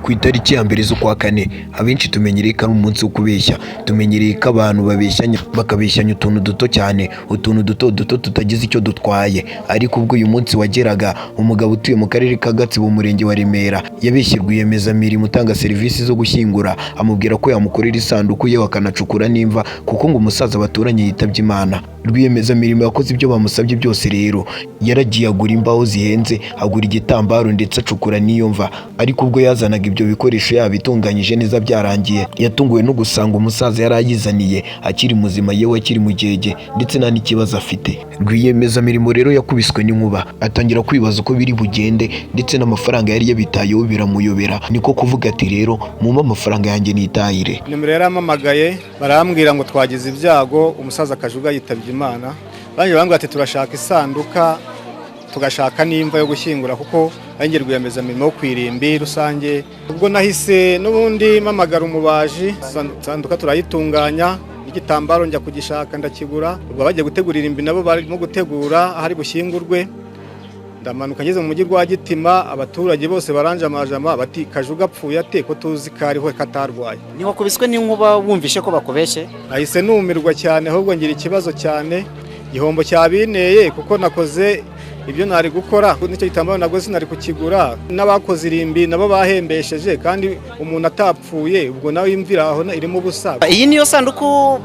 Ku itariki ya 1 z'ukwa 4, abenshi tumenyereye ko ari umunsi wo kubeshya. Tumenyereye ko abantu babeshyanya, bakabeshyanya utuntu duto cyane, utuntu duto duto tutagize icyo dutwaye. Ariko ubwo uyu munsi wageraga, umugabo utuye mu karere ka Gatsibo, umurenge wa Remera, yabeshye rwiyemezamirimo utanga serivisi zo gushyingura, amubwira ko yamukorera isanduku ye bakanacukura n'imva, kuko ngo umusaza baturanye yitabye Imana. Rwiyemezamirimo yakoze ibyo bamusabye byose. Rero yaragiye agura imbaho zihenze, agura igitambaro, ndetse acukura n'iyo mva. Ariko ubwo yazanaga ibyo bikoresho yabitunganyije neza byarangiye, yatunguwe no gusanga umusaza yari ayizaniye akiri muzima, yewe akiri mugege, ndetse nta n'ikibazo afite. Rwiyemezamirimo rero yakubiswe n'inkuba, atangira kwibaza uko biri bugende, ndetse n'amafaranga yari yabitayeho biramuyobera. Niko kuvuga ati: "Rero mumpe amafaranga yanjye nitahire." Nimero yarampamagaye, barambwira ngo twagize ibyago, umusaza Kajuga yitabye Imana. Banjye barambwira ati: "Turashaka isanduka, tugashaka n'imva yo gushyingura," kuko ari rwiyemezamirimo wo ku irimbi rusange. Ubwo nahise n'ubundi mpamagara umubaji, isanduka turayitunganya, igitambaro njya kugishaka ndakigura. Ubwo bagiye gutegura irimbi, nabo barimo gutegura ahari bushyingurwe. Ndamanuka ngeze mu mujyi rwa Gitima, abaturage bose baranjamajama bati: "Kajuga apfuye ate ko tuzi ko ariho katarwaye?" Ntiwakubiswe n'inkuba wumvishe ko bakubeshye? Nahise numirwa cyane, ahubwo ngira ikibazo cyane, igihombo cyabinteye, kuko nakoze ibyo nari gukora, n'icyo gitambaro nabwo sinari kukigura, n'abakoze irimbi nabo bahembesheje kandi umuntu atapfuye. Ubwo nawe imvira aho irimo ubusa. Iyi niyo sanduku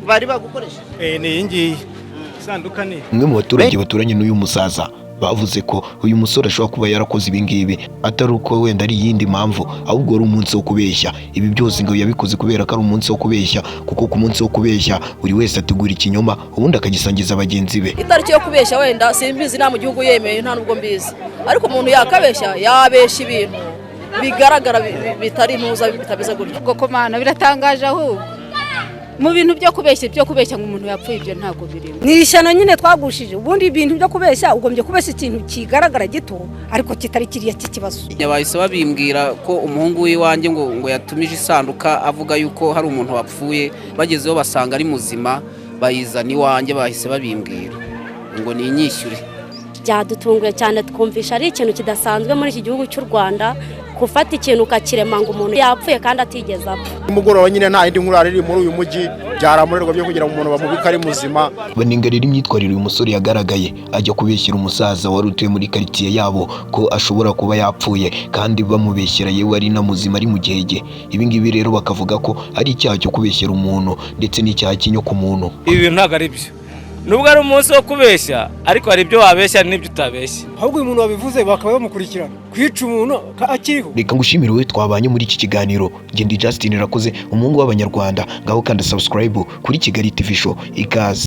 bari bagukoresheje? Ni iyi ngiyi isanduka ni Umwe mu baturage baturanye n'uyu musaza bavuze ko uyu musore ashobora kuba yarakoze ibi ngibi atari uko wenda ari iyindi mpamvu, ahubwo ari umunsi wo kubeshya. Ibi byose ngo yabikoze kubera ko ari umunsi wo kubeshya, kuko ku munsi wo kubeshya buri wese ategura ikinyoma, ubundi akagisangiza bagenzi be. Itariki yo kubeshya wenda simbizi, nta mu gihugu yemeye, nta nubwo mbizi, ariko umuntu yakabeshya, yabeshya ibintu bigaragara bitari ntuza, bitameze gutyo. Ubwo komana biratangaje ahubwo mu bintu byo kubeshya ngo umuntu yapfuye, ibyo ntabwo birimo. Ni ishyano nyine twagushije. Ubundi ibintu byo kubeshya, ugombye kubeshya ikintu kigaragara gito, ariko kitari kiriya cy'ikibazo. Bahise babimbwira ko umuhungu w'iwanjye ngo yatumije isanduka avuga yuko hari umuntu wapfuye, bagezeho basanga ari muzima, bayizana iwanjye. Bahise babimbwira ngo ninyishyure. Byadutunguye cyane, twumvisha ari ikintu kidasanzwe muri iki gihugu cy'u Rwanda, gufata ikintu ukakirema ngo umuntu yapfuye kandi atigeze apfa. Nimugoroba nyine nta yindi nkuru iri muri uyu mujyi, byaramurerwa byo kugira ngo umuntu bamubike ari muzima. Banenga rero imyitwarire uyu musore yagaragaye ajya kubeshyira umusaza wari utuye muri karitsiye yabo ko ashobora kuba yapfuye, kandi bamubeshyera yewe ari na muzima, ari mu gihege. Ibi ngibi rero bakavuga ko ari icyaha cyo kubeshyera umuntu, ndetse n'icyaha cy'inyoko muntu. Ibi bintu ntabwo ari byo, nubwo ari umunsi wo kubeshya, ariko hari ibyo wabeshya n'ibyo utabeshya. Ahubwo uyu muntu wabivuze bakaba bamukurikirana, kwica umuntu akiriho. Reka ngushimire wowe twabanye muri iki kiganiro. Ngende Justin Irakoze, umuhungu w'Abanyarwanda. Ngaho kanda subscribe kuri Kigali TV Show. Ikaze.